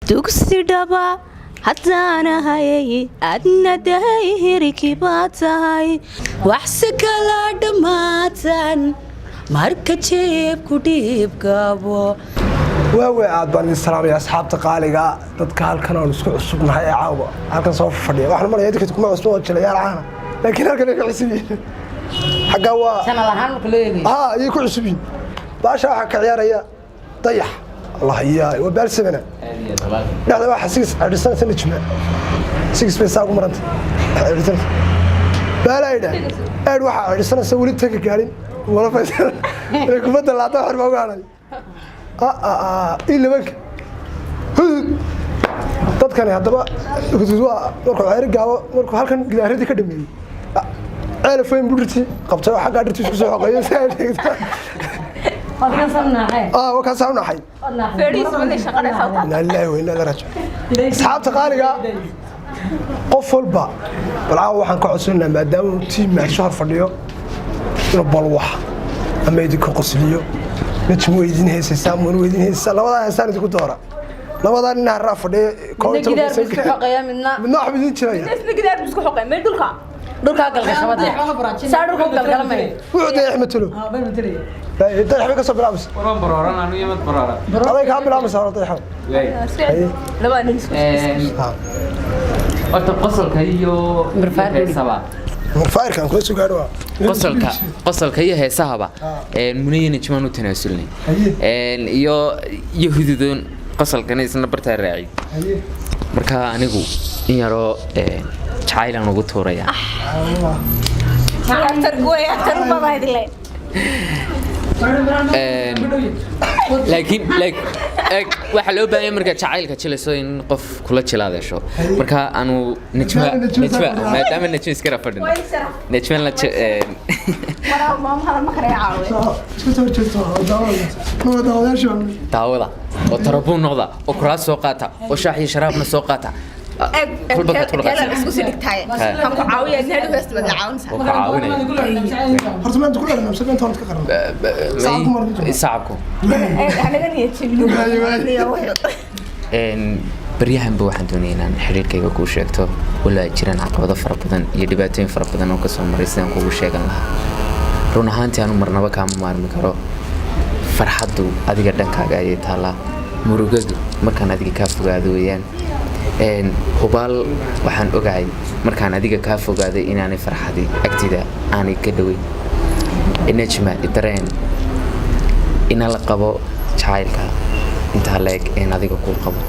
Dugsi dhaba haddaanahayay, adna dahayhirikibaa tahay, waxsi kala dhammaatan marka jeebku dhiibgabo. Waawe, aad baan idin salaamaya, asxaabta qaaliga, dadka halkan aan isku cusubnahay ee caawa halkan soo fadhiya. Waxaan malaya dadka kuma cusub oo jilayaal caana, laakiin halkan ay ka cusub yihiin. Xaggaa waa channel ahaan marka loo eegayo. Haa, ayay ku cusub yihiin. Baasha waxaa ka ciyaaraya Dayax. Allah iya, waa baal sabana dhexda waxa six cidhisanaysa. Najma six bay saa ugu maranta cidhisanaysa. Baalaydha aad waxaa cidhisanaysa weli tanka gaadhin wala faysan inay kubadda laata xor baa uga hadhay in nimanka Hudud. Dadkani haddaba Hudud waa markuu Ceeri Gaabo, markuu halkan gidaaradii ka dhameeyey, Ceelafayn buu dhirtii qabtay oo xaggaa dhirtii isku soo xoqeeyay si ay dhigta. Waa kaasaa u naxay. Inaa lilaahi wa inaa ilaihi raajicuun. Asxaabta qaaliga, qof walba bal caawa waxaan ka codsanaynaa, maadaama uu tiim meesho hor fadhiyo, inuu bal wax ama idinku qosliyo. Najmu way idin heesaysaa, Mun way idin heesaysaa. Labadaa heestaan idinku doora. Labadaa nin haraa fadhiya. Midna gidaar buu isku xoqeeyaa, midna midna waxba idin jiraya. Dhulkaa galgashamada saa dhulka u galgalamaya. Wuxuu Dayax matalo, Dayax bay ka soo bilaabaysa. Waraan barooran anu iyo mad barooran. Aday kaa bilaabaysa hore, Dayaxo. Haye. Horta qosolka iyo Mirfaar. heesaba. Mirfaarkan kula soo gaadho waa Qosolka iyo heesahaba Munayana Najmaan u tanaasulnay. Haye. Iyo Hududoon qosolkana isna bartaa raaci. Haye. Marka anigu in yaroo jacaylaan ugu tuuraya. Laakiin eg, waxaa loo baahan yahay marka jacaylka jilayso in qof kula jilaadesho. Marka anu Najma, Najma. Najma, maadaama Najma iskara fadhino, Najma la Iska soo horjeesto daawada, daawadayaasha. Daawada oo tarabuun noqda oo kuraas soo qaata oo shaax iyo sharaabna soo qaata. Kulba kaad kula qaadsan. Oo ka caawinaya. Horta maanta ku dhalana mise inta horta ka qaran? Sacabku mar ma jiro. Sacabku. Baryahanba waxaan doonaya inaan xiriirkayga kuu sheegto, walaa ay jiraan caqabado fara badan iyo dhibaatooyin fara badan oo kasoo maray sidaan kugu sheegan lahaa. Run ahaantii anu marnaba kaama maarmi karo. Farxaddu adiga dhankaaga ayay taallaa, murugadu markaan adiga kaa fogaado weeyaan. Hubaal waxaan ogahay markaan adiga kaa fogaaday inaanay farxadi agtida aanay ka dhoweyn. Najma, dareen ina la qabo jacaylka intaa leeg een adiga kuu qabo,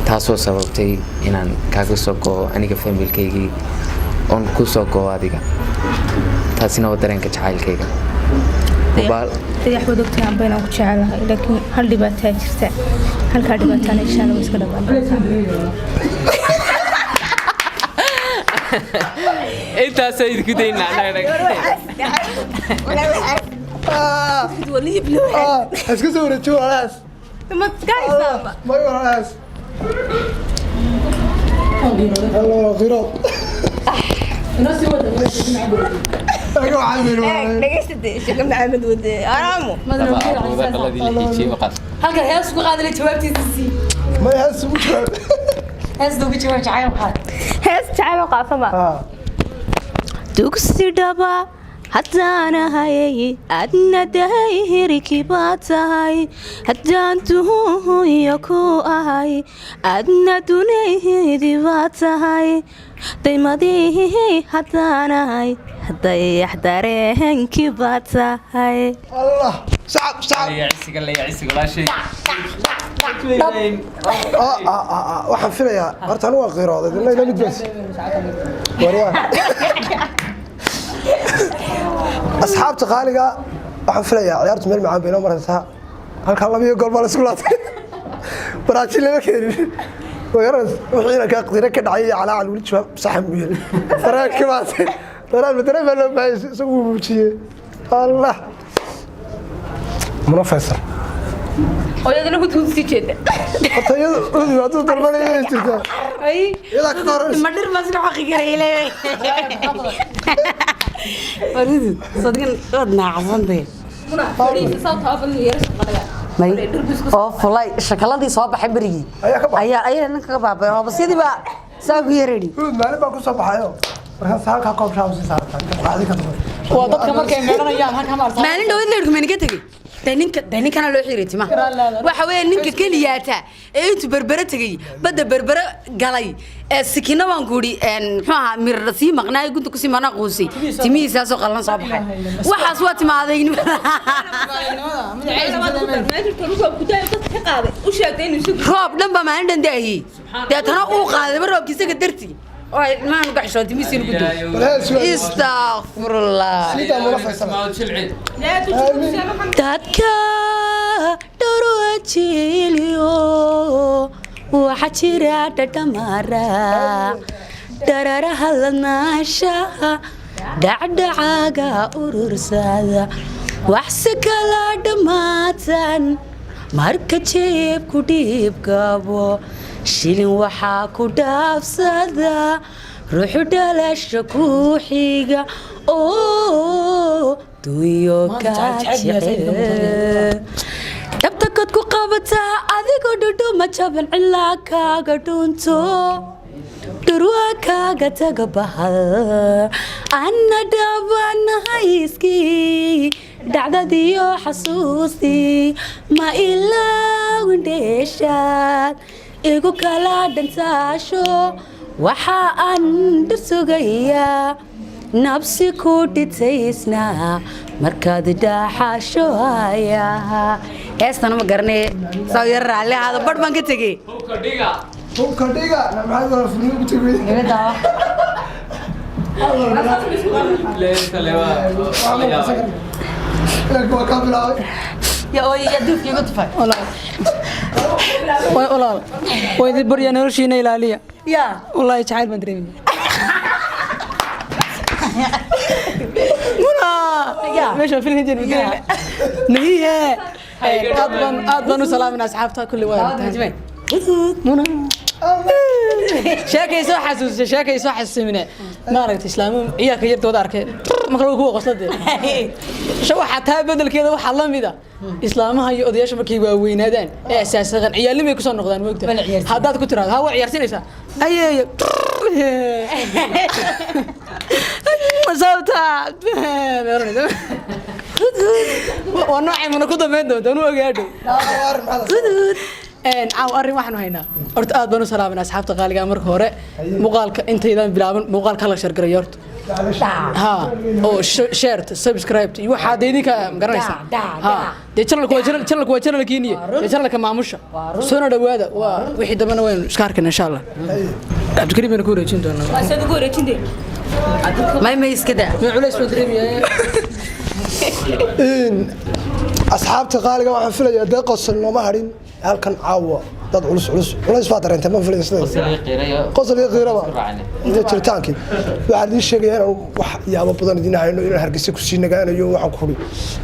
taasoo sababtay inaan kaaga soo go'o aniga familkaygii oon ku soo go'o adiga. Taasina waa dareenka jacaylkayga, hubaal. Dayax, waad ogtahay anba inaan ku jecelahay, laakiin hal dhibaataa jirta. Halkaa dhibaatana insha Allah way iska dhawaan doontaa. Intaasaa idinku daynaa. Iska soo wareejiyo walaalahaas. May, walaalahaas. Hello, qirood. Aga waxaan yidhi walaalahay. Halkan hees ku qaadana, jawaabtiisa sii. May, hees ugu jawaab. Heesta ugu jawaab, jacayl qaad. Hees jacayl qaasama. Dugsi dhaba haddaanahayay, adna dahayhirikibaa tahay, haddaan duhuyo ku ahay, adna dunayhidibaa tahay, daymadii haddaanahay, dayax dareenkibaa tahay. Allah, sacab, sacab. Waxaan filayaa horta anigu waa qirooday, idinna ila mid baas. Waryaa, asxaabta qaaliga, waxaan filayaa ciyaartu meel macaan bay inoo maraysaa. Halkaa 2 gool baa la isku laatay, baraajin lama keenin. Magaranaysa wixiina ka qira ka dhacay iyo calaacal weli jawaab saxan buu yiri. Dareenkii baase dareen dareen baa loo baahayay, isagu wuu muujiyey. Allah, Muna Faysal. Hooyadana Hudhud sii jeeda. Horta iyadu Hudud hadduu dalbanaya inay jirtaa iyadaa ka horeysa. Ma dhir baa sida xaqi karay leeyahay. Faridu sadgan waad naacasantay. Fadhiisa, saa taaban yara shaqadaya. May oo fulay shakaladii soo baxay berigii. Ayaa ka baxay. Ayaa ayaa ninka ka baabay oo basyadii baa saa ku yareedhi. Huud maalin baan ku soo baxayo. Markaas halkaa koob shaah sii saartaa. Inta qaadi ka tago. Waa dadka markay meelanayaan halka ma arsaa. Maalin dhaweyd leerku ma ninka tegey? Dee ninka, dee ninkana loo xiray timaha. Waxa weeye ninka keliyaata ee intuu Berbere tegey, badda Berbere galay, ee sikina baan ku idhi muxuu ahaa mirra sii maqnaay, gunta kusii maqnaa, quusay timihiisaasoo qallan soo baxay. Waxaas waa tima adeegnimada. Roob dhan baa maalin dhan daahiyey, deetana uu qaadayba roobki isaga dartii oo ay ilmahan uga xishoon timihiisiina ku Bal duw. hees waa. Istakfirullah. Sidaa mula faysana. Dadka dhowrwajiliyo waxa jira dhadhamara dhararaha ladnaashaha dhacdhacaaga urursada, waxse kala dhammaatan marka jeebku dhiib gabo, shilin waxaa ku dhaafsada ruuxu dhalasha ku xiga oo dunyo ka jecel. Dhabta kad ku qabataa adigoo dhudhuma jaban, cilaa kaaga dhunto, dhurwa kaaga taga bahal, anna dhabanahayskii dhacdadiyo xasuustii ma ilaawin, dheeshaad igu kala dhantaasho. Waxa aan dhir sugayaa nabsi ku dhitaysna markaad dhaxasho hayaa. Heestana ma garanay, saa yar raalli ahaado, badh baan ka tegey. Hubka dhiga. Na maxay wala furniin ku tegay. Waa ka bilaabay. Ya ooy, ya duufka igu tufay. Walaal, way idin baryaa, noloshiina ilaaliya. Ya. Wallaahi jacayl baan dareemaya. Muna. Ya. Meesha filin jeen muddo. Nahiye. Aad baan u salaaminaa asxaabta kulli waa. Muna. Sheekay soo xasuusay, sheekay soo xasuusimine. Maaragtay islaamu ciyaalka yartooda arkay. Marka lagu kuwa qosladee. Waxa taa bedelkeeda waxaa la mid ah islaamaha iyo odayaasha markay waaweynaadaan ee asaasaqan ciyaalnimay kusoo noqdaan, moogta haddaad ku tiraahdo ha waa ciyaarsinaysaa ayeeyo sababta waa noocay mana ku dambeyn doonta anu ogaadhow. Caaw arrin waxaanu haynaa. Horta aad baan u salaaminaa asxaabta qaaliga. Marka hore muuqaalka intaydaan bilaaban muuqaalka hala shargarayo horta ha oo share, subscribe iyo waxaa dee idinka garanaysaa. Ha dee channelku waa channel, channelku waa channelkiiniye, dee channelka maamusha soona dhawaada. Waa wixii dambena waynu iska arkayna insha Allah. Cabdikariim baynu ku wareejin doonaa. May, may, iska daa. Ma culays baan dareemayaa. In asxaabta qaaliga waxaan filayaa dee qosol nooma hadhin halkan caawa. Dad culus culus culays baa dareentay, ma filaya sida qosol iyo qiiraba iyo jiritaankii. Waxaan idiin sheegayaa inaan wax yaabo badan idiin hayno, inaan Hargeysa kusii nagaanayo. Waxaan ku huri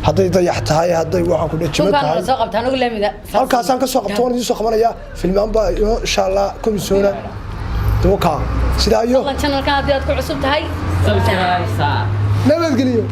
hadday dayax tahay, hadday waxaan ku dhejimo Dhulkaan tahay la soo qabtaa anugu lamida. Halkaasaan ka soo qabto, waan idiin soo qabanayaa filmaan baa inoo insha Allah komisoona duukaa sidaa iyo Channelkan haddii aad ku cusub tahay nabadgeliyo.